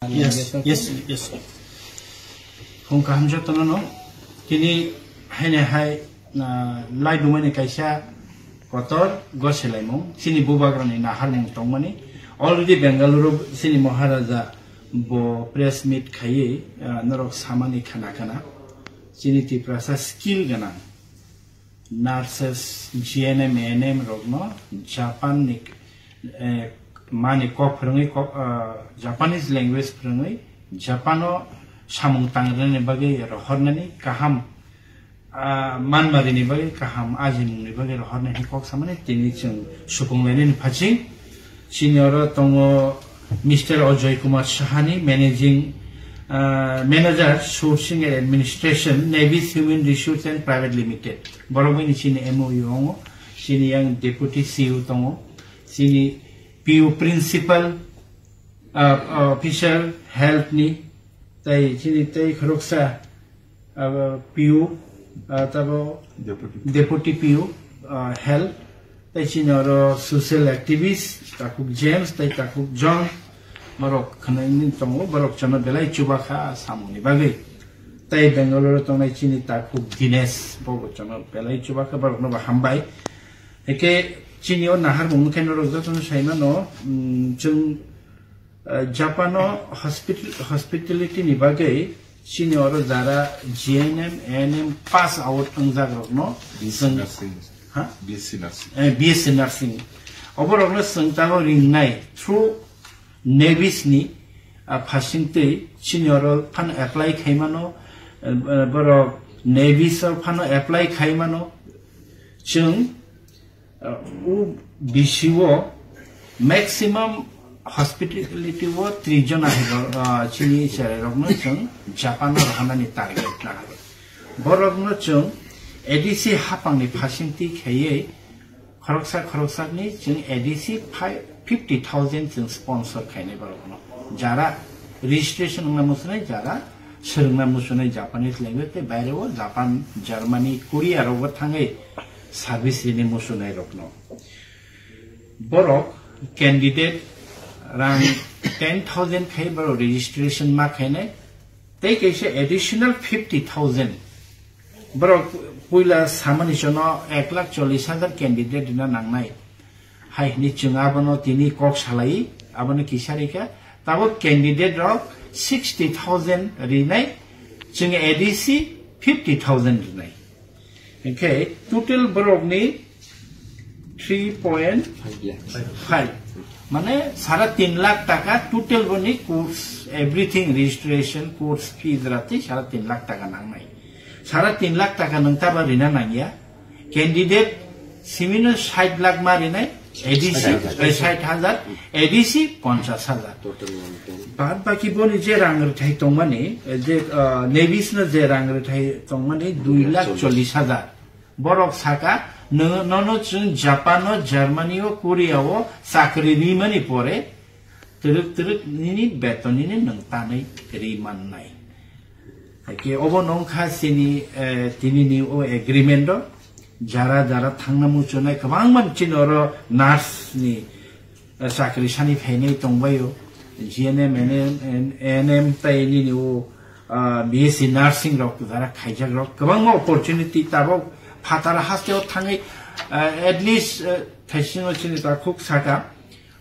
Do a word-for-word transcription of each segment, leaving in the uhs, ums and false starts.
Yes, yes, yes. Phung kaham jotono no. Tini haine hai, ah, lai dumani kaisa kotor goselaimung. Chini bubagrani naharmung tongmani. Already Bengaluru chini Maharaja bo press meet khaiwi, ah, norok samani khana khana. Chini Tiprasa skill ganang. Nurses, G N M, A N M rokno Japan ni, eh, mani kok phwrwngwi kok, ah, Japanese language phwrwngwi Japano samung tangrwnani bagwi rohornani kaham, ah, manmarini bagwi kaham ajimungni bagwi rohornani kok samani tini chwng supung lainani phachi. Chini oro tongo Mister Ajoy Kumar Sahani, Managing, ah, Manager, Sourcing and Administration, Navis Human Resource and Private Limited. Borok bini chini M O U ongo, chini yang Deputy C E O tongo, chini P U Principal, ah, Officer Health ni, tai chini tai khoroksa, ah, P U, ah, tabo Deputy. Deputy P U, ah, Health, tai chini oro social activist, Takhuk James, tai Takhuk John, borok khwnai tongo, borok chano belai chubakha samungni bagwi. Tai Bangalore tongnai chini Takhuk Dinesh, bobo chano belai chubakha, borokno bo hambai. Eke chini o naharmung khe norok jotono saimano, mm, chwng, eh, Japano hospital-, hospitality ni bagwi chini oro jara G N M, A N M pass out wngjak rokno B S C chwng, nursing. Ha? B S C nursing. Eh, B S C nursing. Oborokno chwng tabok ringnai through Navis ni, ah, phasing twi chini oro phano apply khaimano, eh, borok Navis o phano apply khaimano. Chwng, uh, o B C o maximum hospitality o tris jona hai rok, uh, chini cherai rokno chwng Japan o rohornani target laha. Borokno chwng A D C hapangni phasingtwi khaiwi khoroksa khoroksani chwng A D C five, fifty thousand chwng sponsor khainai borokno. Jara registration wngna muchunai, jara swrwngna muchunai Japanese language tei baire o Japan, Germany, Korea rogo thangwi service rini muchunai rokno. Borok candidate rang ten thousand khai borok registration ma khainai, tei kaisa additional fifty thousand. Borok puila samani chono ek lakh chollish hajar candidate rina nangnai. Hai hwnwi chwng abono tini kok salai, abono kisa rikha. Tabuk candidate rok sixty thousand rinai, chwng A D C fifty thousand rinai. Hinkhe total borokni three point five. Mane sara tin lakh taka total boni course, everything, registration, course fees ratwi sara tin lakh taka nangnai. Sara tin lakh taka nwng taba rina nangya. Candidate simino sait lakh ma rinai, A D C, sait hajar. Eh, sait hajar, A D C ponchas hajar. Total one ten. Bad baki boni je rang rwthai tongmani, eh, je, ah, Navis no je rang rwthai tongmani dui lakh chollish hajar. Borok saka, no-, nono chwng Japan o, Germany o, Korea o chakri rimani pore, twrwk twrwk nini beton nini nwng tanwi ri mannai. Haikhe obo nongkha chini, eh, tinini o agreement o jara jara thangna muchunai kwbangma chini oro nurse ni, eh, chakri sani phainai tongbaio, G N M, N M, N M tai nini o, ah, B S C nursing rok jara khaijak rok kwbangma opportunity tabok phatara hasteo thangwi, ah, at least, eh, thaisingo chini takhuk saka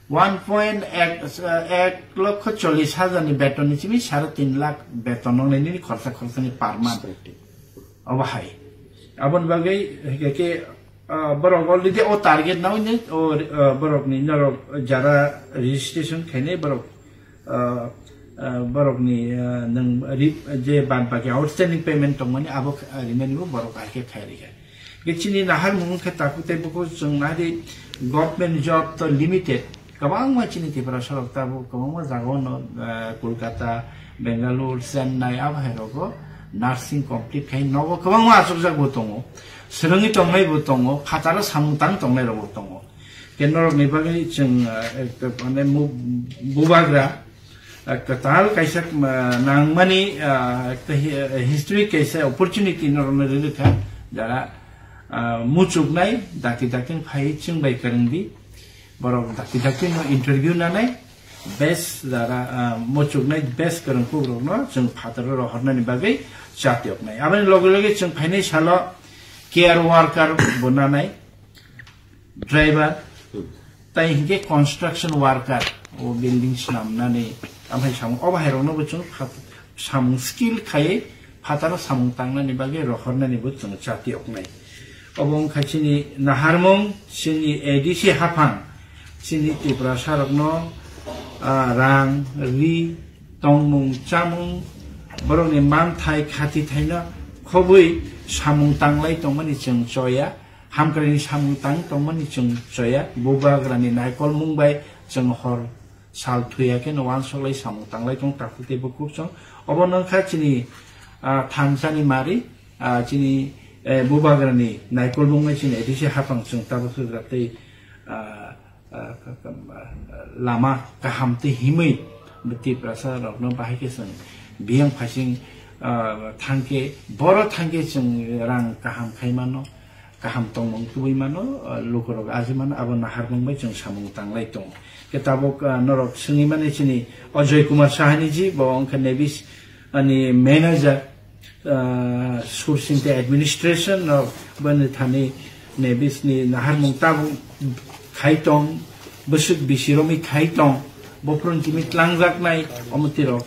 one point ek, eh, ek lokho chollish hajar ni beton ni simi sare tin lakh beton nongnai nini khorsa khorsa ni per month. Obo hai. Aboni bagwi hwnkhe khe, ah, borok already o target na hwnwi o, ah, borokni norok jara registration khainai borok, ah, ah, borokni, ah, nwng ri-, je bad baki outstanding payment tongmani abo kha-, rimani bo borok hai khe khai rikha. Khe chini naharmung khe takhuk tei bukhuk chwng nari government job to limited. Kwbangma chini Tiprasa rok tabuk kwbangma jaga o no, eh, Kolkata, Bengaluru, Chennai, abo hai rogo nursing complete khai nogo kwbangma achukjak bo tongo, swrwngwi tongnai bo tongo, phataro samung tang tongnai rok bo tongo. Khe norok ni bagwi chwng, eh, ekta mane mu-, bubagra, eh, kwtal kaisa, eh, nangmani, eh, ekta hi-, eh, history kaisa opportunity norok no rwrwkha, jara, eh, muchuknai dakti dakti phai chwng bai kwrwngdi. Borok dakti dakti no interview nanai, best jara, ah, muchuknai best kwrwngkhukrokno chwng phataro rohornani bagwi chatiyoknai. Aboni loge loge chwng phainai salo care worker bo nanai, driver, tai hinkhe construction worker, o building swnamnani, amhai samung, o bahairokno bo chwng phat-, samung skill khaiwi phataro samung tangnani bagwi rohornani bo chwng chatiyoknai. Obo wngkha chini naharmung, chini A D C haphang, chini Tiprasa rokno, ah, rang, ri, tongmung, chamung, borokni manthai, khatithaino khobwi samung tanglai tongmani chwng choya, hamkraini samung tang tongmani chwng choya, bubagrani naikolmung bai chwng hor sal thuya khe no uansuk lai samung tanglai tong takhuk tei bukhuk chwng. Obo no kha chini, ah, thangsani mari, ah, chini, eh, bubagrani naikolmung bai chini A D C haphang chwng tabuk sugra tei, ah, ah, ka-, ka-, ah, lama kaham tei himwi Tiprasa rokno bahai khe chwng biyang phaising, ah, thangkhe, boro thangkhe chwng rang kaham khai mano. Kaham tongmung tubui mano, ah, lukurok aji mano, abo naharmung bai chwng samung tanglai tongo. Khe tabuk, ah, norok swngwi mani chini Ajoy Kumar Sahani ji, bo wngkha Navis ani manager, ah, Sur Singte administration rok bani thani Navis ni naharmung tabuk khai tong, bwswk bisi romwi khai tong, bophron kimi tlangjaknai omo tirok,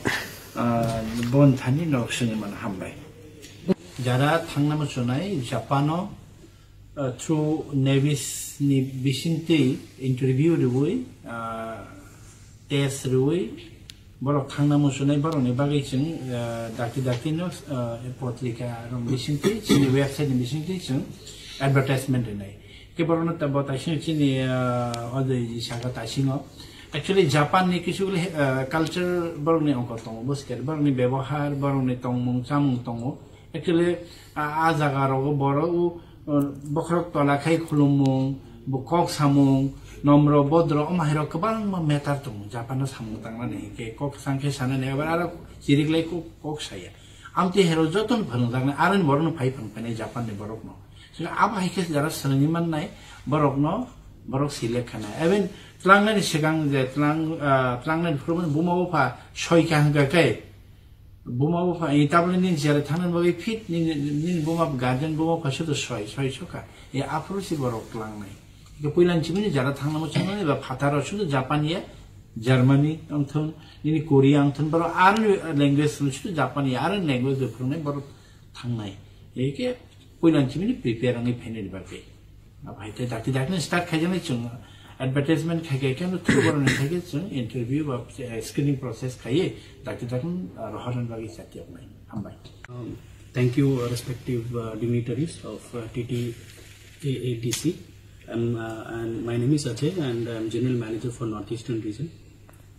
ah, bon thani norok swngwi mano hambai. Jara thangna muchunai Japan o, uh, through Navis ni bisingtwi interview rwui, uh, test rwui, borok thangna muchunai borokni bagwi chwng, uh, dakti dakti no, uh, potrika rok bisingtwi, chini website ni bisingtwi chwng advertisement rwnai. Khe borokno ta-, bo taisino chini, uh, o je saka taisingo. Actually, Japan ni kisu, uh, culture borokni ongkor tongo, bwskang borokni bebohar, borokni tongmung chamung tongo. Actually, a, a jaga rogo borok, o, o, bokhorok tola khai khulumung, bo kok samung, nomro bodro, omo hai rok kwbangma matter tongo. Japan o samung tangnani hinkhe kok chang khe sanani, abar aro chiriklai kok, kok saya. Amtwi hai rok jotono phwrwngjaknai, aroni borokno phai phwrwng phainai Japan ni borokno. Chwng abo hai khe jara swrwngwi mannai, borokno, borok select khainai. Even tlangnani swkang je tlang, ah, tlangnani phuru buma bupha soi kha hwnkha khe, buma bupha, e, tabukni nini jera thangna bagwi fit, nini, nini buma guardian buma bupha sudu soi, soi sokha. E, aphuru si borok tlangnai. Ike puilan chimini jera thangna muchungnai ba phataro sudu Japan ya, Germany wngthun, nini Korea wngthun, borok aroni language sudu Japan ya, aroni language bai phwrwngnai borok thangnai. Ike puilan chimini prepare wngwi phainani bagwi. Abo hai khe dakti dakti start khaijaknai chwng advertisement khai khai khe through borokni khai khe chwng interview ba, eh, screening process khaiwi dakti dakti, ah, rohornani bagwi chatiyoknai. Hambai. Um, thank you, uh, respective, uh, dignitaries of, uh, T T A A D C. Um, uh, and my name is Ajay, and I'm General Manager for Northeastern Region.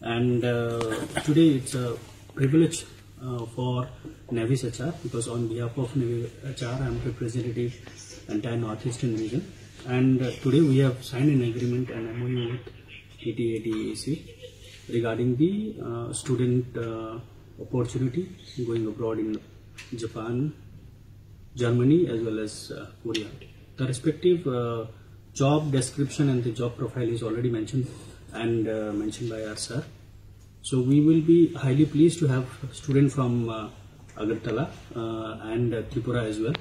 And, uh, today it's a privilege, uh, for Navis H R, because on behalf of Navis H R, I'm representative entire Northeastern region. And, uh, today we have signed an agreement, an M O U with T T A D A C regarding the, uh, student, uh, opportunity going abroad in Japan, Germany, as well as, uh, Korea. The respective, uh, job description and the job profile is already mentioned and, uh, mentioned by our sir. So we will be highly pleased to have a student from, uh, Agartala, uh, and, uh, Tripura as well.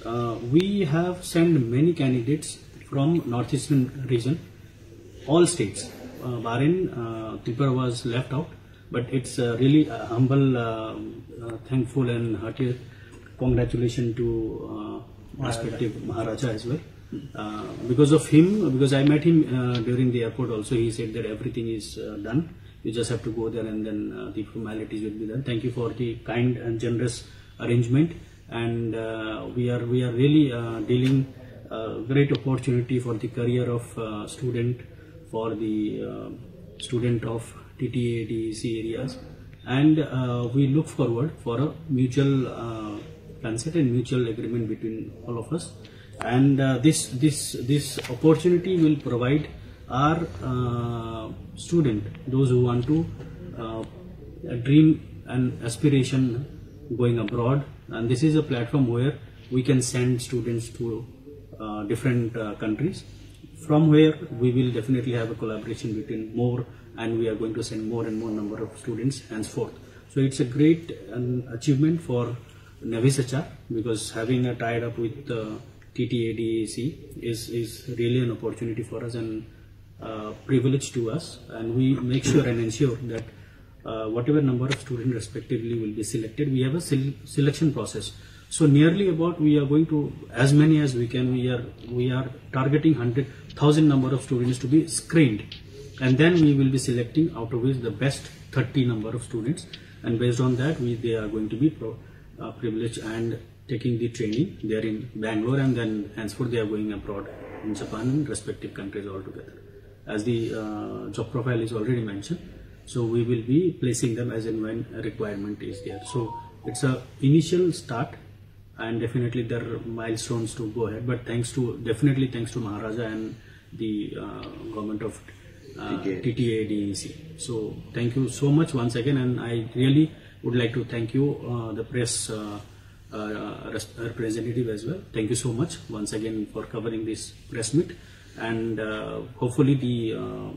Uh, we have sent many candidates from Northeastern region, all states. Uh, barring, uh, Tripura was left out, but it's, uh, really, uh, humble, uh, uh, thankful and hearty congratulations to, uh, Maharaja. Respective Maharaja as well. Uh, because of him, because I met him, uh, during the airport also, he said that everything is, uh, done. You just have to go there and then, uh, the formalities will be done. Thank you for the kind and generous arrangement. And, uh, we are, we are really, uh, dealing, uh, great opportunity for the career of, uh, student, for the, uh, student of T T A D C areas. And, uh, we look forward for a mutual, uh, consent and mutual agreement between all of us. And, uh, this, this, this opportunity will provide our, uh, student, those who want to, uh, dream and aspiration going abroad. And this is a platform where we can send students to, uh, different, uh, countries, from where we will definitely have a collaboration between more and we are going to send more and more number of students henceforth. So it's a great, um, achievement for Navis H R, because having a tied up with, uh, T T A D E C is, is really an opportunity for us and, uh, privilege to us, and we make sure and ensure that, uh, whatever number of students respectively will be selected, we have a sel-, selection process. So nearly about, we are going to, as many as we can, we are, we are targeting hundred thousand number of students to be screened, and then we will be selecting out of which the best thirty number of students, and based on that, we, they are going to be pro-, uh, privileged and taking the training there in Bangalore, and then henceforth they are going abroad in Japan and respective countries altogether. As the, uh, job profile is already mentioned, so we will be placing them as and when a requirement is there. So it's a initial start, and definitely there are milestones to go ahead. But thanks to, definitely thanks to Maharaja and the, uh, government of, uh, T T A. T T A D E C. So thank you so much once again, and I really would like to thank you, uh, the press, uh, uh, res-, representative as well. Thank you so much once again for covering this press meet, and, uh, hopefully the, uh,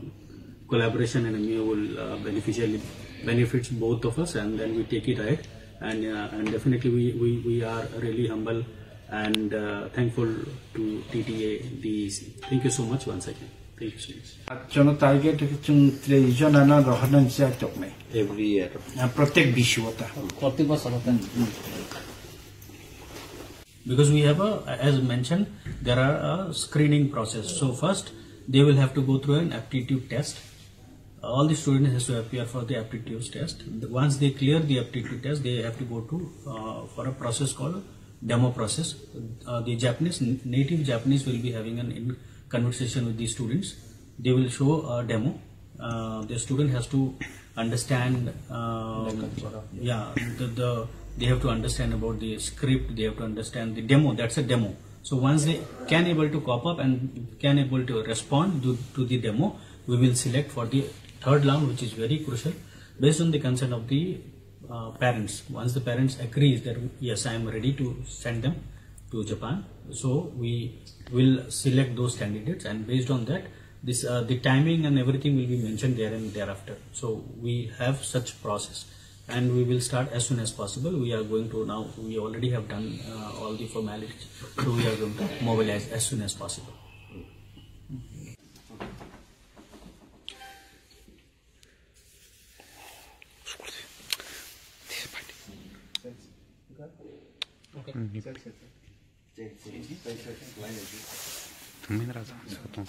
collaboration and M U will, uh, beneficially benefits both of us, and then we take it ahead. And, uh, and definitely we, we, we are really humble and, uh, thankful to T T A D E C. Thank you so much once again. Thank you so much. Jono target chwng three jona no rohorna ni chai toknai. Every year. Ah, protek biswota. Protek bosor ta. Because we have a, as mentioned, there are a screening process. So first, they will have to go through an aptitude test. All the students has to appear for the aptitude test. The, once they clear the aptitude test, they have to go to, uh, for a process called demo process. Uh, the Japanese, native Japanese will be having an in conversation with the students. They will show a demo. Uh, the student has to understand, um, yeah, the, the, they have to understand about the script, they have to understand the demo, that's a demo. So once they can able to cope up and can able to respond to, to the demo, we will select for the third round, which is very crucial, based on the consent of the, uh, parents. Once the parents agrees that, "Yes, I am ready to send them to Japan," so we will select those candidates, and based on that, this, uh, the timing and everything will be mentioned there and thereafter. So we have such process, and we will start as soon as possible. We are going to now, we already have done, uh, all the formalities, so we are going to mobilize as soon as possible. Thangmani rajang se tong.